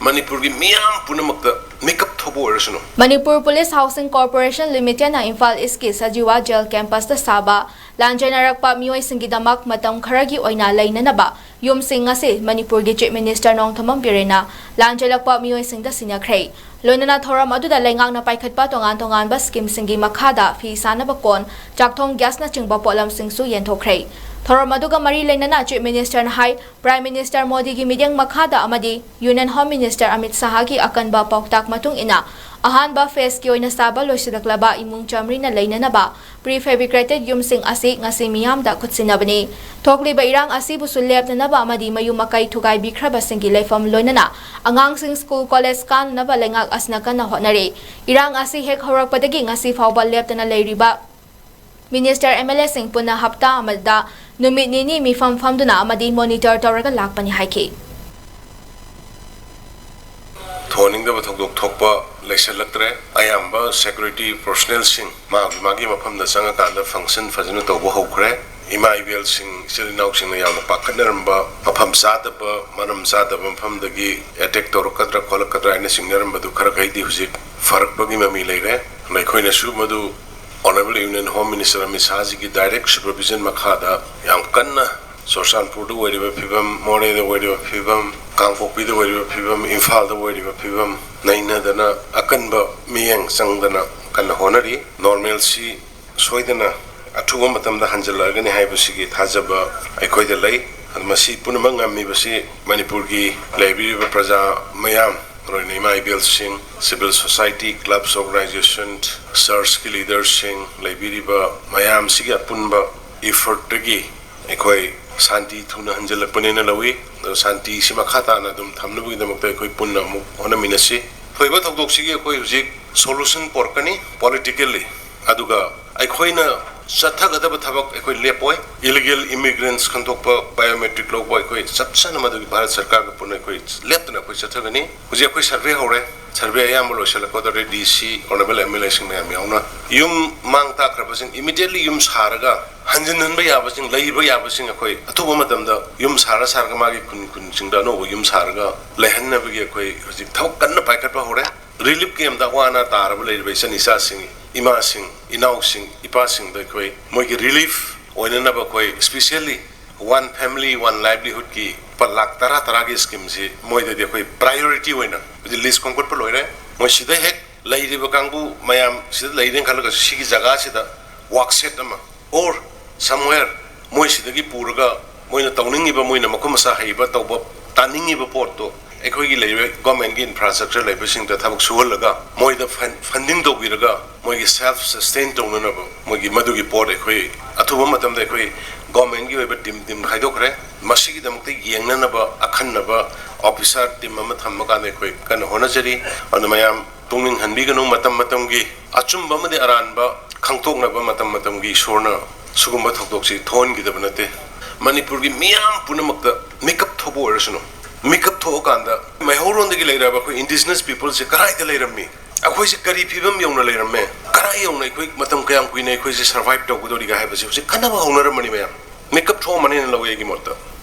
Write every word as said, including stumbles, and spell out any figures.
ꯃꯅꯤꯄꯨꯔꯒꯤ ꯃꯤꯌꯥꯝ ꯄꯨꯝꯅꯃꯛꯇ ꯃꯤꯀꯞ ꯊꯣꯛꯄ ꯑꯣꯏꯔꯁꯅꯨ꯫ ꯃꯅꯤꯄꯨꯔ ꯄꯨꯂꯤꯁ ꯍꯥꯎꯁꯤꯡ ꯀꯣꯔꯄꯣꯔꯦꯁꯟ ꯂꯤꯃꯤꯇꯦꯗꯅ ꯏꯝꯐꯥꯜ ꯏꯁꯀꯤ ꯁꯖꯤꯋꯥ ꯖꯦꯜ ꯀꯦꯝꯄꯁꯇ ꯁꯥꯕ ꯂꯥꯟꯖꯦꯟꯅꯔꯛꯄ ꯃꯤꯑꯣꯏꯁꯤꯡꯒꯤꯗꯃꯛ ꯃꯇꯝ ꯈꯔꯒꯤ ꯑꯣꯏꯅ ꯂꯩꯅꯅꯕ ꯌꯨꯝꯁꯤꯡ ꯑꯁꯤ ꯃꯅꯤꯄꯨꯔꯒꯤ ꯆꯤꯐ ꯃꯤꯅꯤꯁꯇꯔ ꯅꯣꯡꯊꯣꯝꯕꯝ ꯕꯤꯔꯦꯟꯅ ꯂꯥꯟꯖꯦꯜꯂꯛꯄ ꯃꯤꯑꯣꯏꯁꯤꯡꯗ ꯁꯤꯟꯅꯈ꯭ꯔꯦ꯫ ꯂꯣꯏꯅꯅ ꯊꯧꯔꯝ ꯑꯗꯨꯗ ꯂꯩꯉꯥꯛꯅ ꯄꯥꯏꯈꯠꯄ ꯇꯣꯉꯥꯟ ꯇꯣꯉꯥꯟꯕ ꯁ꯭ꯀꯤꯝꯁꯤꯡꯒꯤ ꯃꯈꯥꯗ ꯐꯤ ꯁꯥꯅꯕ ꯀꯣꯟ, ꯆꯥꯛꯊꯣꯡ ꯒ꯭ꯌꯥꯁꯅꯆꯤꯡꯕ ꯄꯣꯠꯂꯝꯁꯤꯡꯁꯨ ꯌꯦꯟꯊꯣꯛꯈ꯭ꯔꯦ꯫ ꯊꯧꯔꯝ ꯑꯗꯨꯒ ꯃꯔꯤ ꯂꯩꯅꯅ ꯆꯤꯐ ꯃꯤꯅꯤꯁꯇꯔꯅ ꯍꯥꯏ, ꯄ꯭ꯔꯥꯏꯝ ꯃꯤꯅꯤꯁꯇꯔ ꯃꯣꯗꯤꯒꯤ ꯃꯤꯠꯌꯦꯡ ꯃꯈꯥꯗ ꯑꯃꯗꯤ ꯌꯨꯅꯤꯌꯟ ꯍꯣꯝ ꯃꯤꯅꯤꯁꯇꯔ ꯑꯃꯤꯠ ꯁꯥꯍꯒꯤ ꯑꯀꯟꯕ ꯄꯥꯎꯇꯥꯛ ꯃꯇꯨꯡ ꯏꯟꯅ ꯑꯍꯥꯟꯕ ꯐꯦꯁꯀꯤ ꯑꯣꯏꯅ ꯁꯥꯕ ꯂꯣꯏꯁꯤꯜꯂꯛꯂꯕ ꯏꯃꯨꯡ ꯆꯥꯃꯔꯤꯅ ꯂꯩꯅꯅꯕ ꯄ꯭ꯔꯤ ꯐꯦꯕ꯭ꯔꯤꯀꯦꯇꯦꯗ ꯌꯨꯝꯁꯤꯡ ꯑꯁꯤ ꯉꯁꯤ ꯃꯤꯌꯥꯝꯗ ꯈꯨꯠꯁꯤꯟꯅꯕꯅꯤ꯫ ꯊꯣꯛꯂꯤꯕ ꯏꯔꯥꯡ ꯑꯁꯤꯕꯨꯁꯨ ꯂꯦꯞꯅꯅꯕ ꯑꯃꯗꯤ ꯃꯌꯨꯝ ꯃꯀꯩ ꯊꯨꯒꯥꯏꯕꯤꯈ꯭ꯔꯕꯁꯤꯡꯒꯤ ꯂꯩꯐꯝ ꯂꯣꯏꯅꯅ ꯑꯉꯥꯡꯁꯤꯡ ꯁ꯭ꯀꯨꯜ ꯀꯣꯂꯦꯖ ꯀꯥꯅꯅꯕ ꯂꯩꯉꯥꯛ ꯑꯁꯤꯅ ꯀꯟꯅ ꯍꯣꯠꯅꯔꯤ꯫ ꯏꯔꯥꯡ ꯑꯁꯤ ꯍꯦꯛ ꯍꯧꯔꯛꯄꯗꯒꯤ ꯉꯁꯤ ꯐꯥꯎꯕ ꯂꯦꯞꯇꯅ ꯂꯩꯔꯤꯕ ꯃꯤꯅꯤꯁꯇꯔ, ꯑꯦꯝ ꯑꯦꯜ ꯑꯦꯁꯤꯡ ꯄꯨꯟꯅ ꯍꯞꯇꯥ ꯑꯃꯗ ꯅꯨꯃꯤꯠ ꯅꯤꯅꯤ ꯃꯤꯐꯝ ꯐꯝꯗꯨꯅ ꯑꯃꯗꯤ ꯃꯣꯅꯤꯇꯔ ꯇꯧꯔꯒ ꯂꯥꯛꯄꯅꯤ ꯍꯥꯏꯈꯤ꯫ ꯊꯣꯛꯍꯟꯅꯤꯡꯗꯕ ꯊꯧꯗꯣꯛ ꯊꯣꯛꯄ ꯂꯩꯁꯜꯂꯛꯇ꯭ꯔꯦ꯫ ꯑꯌꯥꯝꯕ ꯁꯦꯀ꯭ꯌꯨꯔꯤꯇꯤ ꯄꯔꯁꯣꯅꯦꯜꯁꯤꯡ ꯃꯥꯒꯤ ꯃꯥꯒꯤ ꯃꯐꯝꯗ ꯆꯪꯉꯀꯥꯟꯗ ꯐꯪꯁꯟ ꯐꯖꯅ ꯇꯧꯕ ꯍꯧꯈ꯭ꯔꯦ꯫ ꯏꯃꯥ ꯏꯕꯦꯜꯁꯤꯡ, ꯏꯆꯤꯜ ꯏꯅꯥꯎꯁꯤꯡꯅ ꯌꯥꯝꯅ ꯄꯥꯈꯠꯅꯔꯝꯕ, ꯃꯐꯝ ꯆꯥꯗꯕ, ꯃꯔꯝ ꯆꯥꯗꯕ ꯃꯐꯝꯗꯒꯤ ꯑꯦꯇꯦꯛ ꯇꯧꯔꯛꯀꯗ꯭ꯔꯥ ꯈꯣꯠꯂꯛꯀꯗ꯭ꯔꯥ ꯍꯥꯏꯅ ꯆꯤꯡꯅꯔꯝꯕꯗꯨ ꯈꯔ ꯈꯩꯗꯤ ꯍꯧꯖꯤꯛ ꯐꯔꯛꯄꯒꯤ ꯃꯃꯤ ꯂꯩꯔꯦ꯫ ꯑꯗꯨꯅ ꯑꯩꯈꯣꯏꯅꯁꯨ ꯃꯗꯨ honourable union home minister Amit ꯁꯥꯍꯖꯤꯒꯤ ꯗꯥꯏꯔꯦꯛ ꯁꯨꯄꯔꯚꯤꯖꯟ ꯃꯈꯥꯗ ꯌꯥꯝ ꯀꯟꯅ ꯆꯨꯔꯆꯥꯟꯄꯨꯔꯗ ꯑꯣꯏꯔꯤꯕ ꯐꯤꯕꯝ, ꯃꯣꯔꯦꯗ ꯑꯣꯏꯔꯤꯕ ꯐꯤꯕꯝ, ꯀꯥꯡꯄꯣꯛꯄꯤꯗ ꯑꯣꯏꯔꯤꯕ ꯐꯤꯕꯝ, ꯏꯝꯐꯥꯜꯗ ꯑꯣꯏꯔꯤꯕ ꯐꯤꯕꯝ ꯅꯩꯅꯗꯅ ꯑꯀꯟꯕ ꯃꯤꯠꯌꯦꯡ ꯆꯪꯗꯅ ꯀꯟꯅ ꯍꯣꯠꯅꯔꯤ꯫ ꯅꯣꯔꯃꯦꯜꯁꯤ ꯁꯣꯏꯗꯅ ꯑꯊꯨꯕ ꯃꯇꯝꯗ ꯍꯟꯖꯤꯜꯂꯛꯑꯒꯅꯤ ꯍꯥꯏꯕꯁꯤꯒꯤ ꯊꯥꯖꯕ ꯑꯩꯈꯣꯏꯗ ꯂꯩ꯫ ꯑꯗꯨ ꯃꯁꯤ ꯄꯨꯝꯅꯃꯛ ꯉꯝꯃꯤꯕꯁꯤ ꯃꯅꯤꯄꯨꯔꯒꯤ ꯂꯩꯕꯤꯔꯤꯕ ꯄ꯭ꯔꯖꯥ ꯃꯌꯥꯝ, ꯃꯔꯨꯑꯣꯏꯅ ꯏꯃꯥ ꯏꯕꯦꯜꯁꯤꯡ, civil society, clubs, organization, churchꯀꯤ ꯂꯤꯗꯔꯁꯤꯡ, ꯂꯩꯕꯤꯔꯤꯕ ꯃꯌꯥꯝꯁꯤꯒꯤ ꯑꯄꯨꯟꯕ effortꯇꯒꯤ ꯑꯩꯈꯣꯏ ꯁꯥꯟꯇꯤ ꯊꯨꯅ ꯍꯟꯖꯤꯜꯂꯛꯄꯅꯦꯅ ꯂꯧꯏ꯫ ꯑꯗꯣ ꯁꯥꯟꯇꯤꯁꯤ ꯃꯈꯥ ꯇꯥꯅ ꯑꯗꯨꯝ ꯊꯝꯅꯕꯒꯤꯗꯃꯛꯇ ꯑꯩꯈꯣꯏ ꯄꯨꯟꯅ ꯑꯃꯨꯛ ꯍꯣꯠꯅꯃꯤꯟꯅꯁꯤ꯫ ꯊꯣꯛꯏꯕ ꯊꯧꯗꯣꯛꯁꯤꯒꯤ ꯑꯩꯈꯣꯏ ꯍꯧꯖꯤꯛ solution ꯄꯨꯔꯛꯀꯅꯤ politically꯫ ꯑꯗꯨꯒ ꯑꯩꯈꯣꯏꯅ ꯆꯠꯊꯒꯗꯕ ꯊꯕꯛ ꯑꯩꯈꯣꯏ ꯂꯦꯞꯄꯣꯏ꯫ Illegal immigrants ꯈꯟꯗꯣꯛꯄ, biometric ꯂꯧꯕ, ꯑꯩꯈꯣꯏ ꯆꯞ ꯆꯥꯅ ꯃꯗꯨꯒꯤ ꯚꯥꯔꯠ ꯁꯔꯀꯥꯔꯒ ꯄꯨꯟꯅ ꯑꯩꯈꯣꯏ ꯂꯦꯞꯇꯅ ꯑꯩꯈꯣꯏ ꯆꯠꯊꯒꯅꯤ꯫ ꯍꯧꯖꯤꯛ ꯑꯩꯈꯣꯏ survey ꯍꯧꯔꯦ꯫ Survey ꯑꯌꯥꯝꯕ ꯂꯣꯏꯁꯤꯜꯂꯛꯀꯗꯧꯔꯦ꯫ DC, honourable MLAꯁꯤꯡ ꯃꯌꯥꯝ ꯌꯥꯎꯅ ꯌꯨꯝ ꯃꯥꯡ ꯇꯥꯛꯈ꯭ꯔꯕꯁꯤꯡ immediately ꯌꯨꯝ ꯁꯥꯔꯒ ꯍꯟꯖꯤꯟꯍꯟꯕ ꯌꯥꯕꯁꯤꯡ, ꯂꯩꯕ ꯌꯥꯕꯁꯤꯡ ꯑꯩꯈꯣꯏ ꯑꯊꯨꯕ ꯃꯇꯝꯗ ꯌꯨꯝ ꯁꯥꯔ ꯁꯥꯔꯒ ꯃꯥꯒꯤ ꯈꯨꯟ ꯈꯨꯟꯁꯤꯡꯗ ꯑꯅꯧꯕ ꯌꯨꯝ ꯁꯥꯔꯒ ꯂꯩꯍꯟꯅꯕꯒꯤ ꯑꯩꯈꯣꯏ ꯍꯧꯖꯤꯛ ꯊꯕꯛ ꯀꯟꯅ ꯄꯥꯏꯈꯠꯄ ꯍꯧꯔꯦ꯫ ꯔꯤꯂꯤꯐ ꯀꯦꯝꯗ ꯑꯋꯥ ꯑꯅꯥ ꯇꯥꯔꯕ ꯂꯩꯔꯤꯕ ꯏꯆꯟ ꯏꯆꯥꯁꯤꯡ, ꯏꯃꯥꯁꯤꯡ, ꯏꯅꯥꯎꯁꯤꯡ, ꯏꯄꯥꯁꯤꯡꯗ ꯑꯩꯈꯣꯏ ꯃꯣꯏꯒꯤ ꯔꯤꯂꯤꯐ ꯑꯣꯏꯅꯅꯕ ꯑꯩꯈꯣꯏ specially One Family One Livelihoodꯀꯤ ꯂꯨꯄꯥ ꯂꯥꯛ ꯇꯔꯥ ꯇꯔꯥꯒꯤ ꯁ꯭ꯀꯤꯝꯁꯤ ꯃꯣꯏꯗꯗꯤ ꯑꯩꯈꯣꯏ ꯄ꯭ꯔꯥꯏꯌꯣꯔꯤꯇꯤ ꯑꯣꯏꯅ ꯍꯧꯖꯤꯛ ꯂꯤꯁ ꯈꯣꯝꯒꯠꯄ ꯂꯣꯏꯔꯦ꯫ ꯃꯣꯏ ꯁꯤꯗ ꯍꯦꯛ ꯂꯩꯔꯤꯕ ꯀꯥꯡꯕꯨ ꯃꯌꯥꯝ ꯁꯤꯗ ꯂꯩꯔꯦꯅ ꯈꯜꯂꯒꯁꯨ ꯁꯤꯒꯤ ꯖꯒꯥꯁꯤꯗ ꯋꯥꯛꯁꯦꯠ ꯑꯃ or somewhere ꯃꯣꯏ ꯁꯤꯗꯒꯤ ꯄꯨꯔꯒ ꯃꯣꯏꯅ ꯇꯧꯅꯤꯡꯉꯤꯕ, ꯃꯣꯏꯅ ꯃꯈꯨꯠ ꯃꯁꯥ ꯍꯩꯕ ꯇꯧꯕ ꯇꯥꯅꯤꯡꯉꯤꯕ ꯄꯣꯠꯇꯣ ꯑꯩꯈꯣꯏꯒꯤ ꯂꯩꯔꯤꯕ ꯒꯣꯔꯃꯦꯟꯒꯤ ꯏꯟꯐ꯭ꯔꯥꯁ꯭ꯇ꯭ꯔꯛꯆꯔ ꯂꯩꯕꯁꯤꯡꯗ ꯊꯕꯛ ꯁꯨꯍꯜꯂꯒ ꯃꯣꯏꯗ ꯐꯟ-, ꯐꯟꯗꯤꯡ ꯇꯧꯕꯤꯔꯒ ꯃꯣꯏꯒꯤ ꯁꯦꯜꯐ ꯁꯁꯇꯦꯟ ꯇꯧꯅꯅꯕ ꯃꯣꯏꯒꯤ ꯃꯗꯨꯒꯤ ꯄꯣꯠ ꯑꯩꯈꯣꯏ ꯑꯊꯨꯕ ꯃꯇꯝꯗ ꯑꯩꯈꯣꯏ ꯒꯣꯔꯃꯦꯟꯒꯤ ꯑꯣꯏꯕ ꯇꯤꯝ, ꯇꯤꯝ ꯈꯥꯏꯗꯣꯛꯈ꯭ꯔꯦ꯫ ꯃꯁꯤꯒꯤꯗꯃꯛꯇ ꯌꯦꯡꯅꯅꯕ ꯑꯈꯟꯅꯕ ꯑꯣꯐꯤꯁꯥꯔ ꯇꯤꯝ ꯑꯃ ꯊꯝꯃꯀꯥꯟꯗ ꯑꯩꯈꯣꯏ ꯀꯟꯅ ꯍꯣꯠꯅꯖꯔꯤ꯫ ꯑꯗꯨꯅ ꯃꯌꯥꯝ ꯄꯨꯛꯅꯤꯡ ꯍꯟꯕꯤꯒꯅꯨ, ꯃꯇꯝ ꯃꯇꯝꯒꯤ ꯑꯆꯨꯝꯕ ꯑꯃꯗꯤ ꯑꯔꯥꯟꯕ ꯈꯪꯇꯣꯛꯅꯕ ꯃꯇꯝ ꯃꯇꯝꯒꯤ ꯏꯁꯣꯔꯅ ꯁꯤꯒꯨꯝꯕ ꯊꯧꯗꯣꯛꯁꯤ ꯊꯣꯛꯍꯟꯈꯤꯗꯕ ꯅꯠꯇꯦ꯫ ꯃꯅꯤꯄꯨꯔꯒꯤ ꯃꯤꯌꯥꯝ ꯄꯨꯝꯅꯃꯛꯇ ꯃꯤꯀꯞ ꯊꯣꯛꯄ ꯑꯣꯏꯔꯁꯅꯨ꯫ ꯃꯤꯀꯞ ꯊꯣꯛꯑꯀꯥꯟꯗ ꯃꯩꯍꯧꯔꯣꯟꯗꯒꯤ ꯂꯩꯔꯕ ꯑꯩꯈꯣꯏ indigenous peopleꯁꯦ ꯀꯗꯥꯏꯗ ꯂꯩꯔꯝꯃꯤ? ꯑꯩꯈꯣꯏꯁꯦ ꯀꯔꯤ ꯐꯤꯕꯝ ꯌꯧꯅ ꯂꯩꯔꯝꯃꯦ? ꯀꯗꯥꯏ ꯌꯧꯅ ꯑꯩꯈꯣꯏ ꯃꯇꯝ ꯀꯌꯥꯝ ꯀꯨꯏꯅ ꯑꯩꯈꯣꯏꯁꯦ ꯁꯔꯚꯥꯏꯚ ꯇꯧꯒꯗꯧꯔꯤꯒꯦ ꯍꯥꯏꯕꯁꯦ ꯍꯧꯖꯤꯛ ꯈꯟꯅꯕ ꯍꯧꯅꯔꯝꯃꯅꯤ ꯃꯌꯥꯝ꯫ ꯃꯤꯀꯞ ꯊꯣꯛꯑꯝꯃꯅꯤꯅ ꯂꯧꯋꯦ ꯑꯩꯒꯤ ꯃꯣꯠꯇ꯫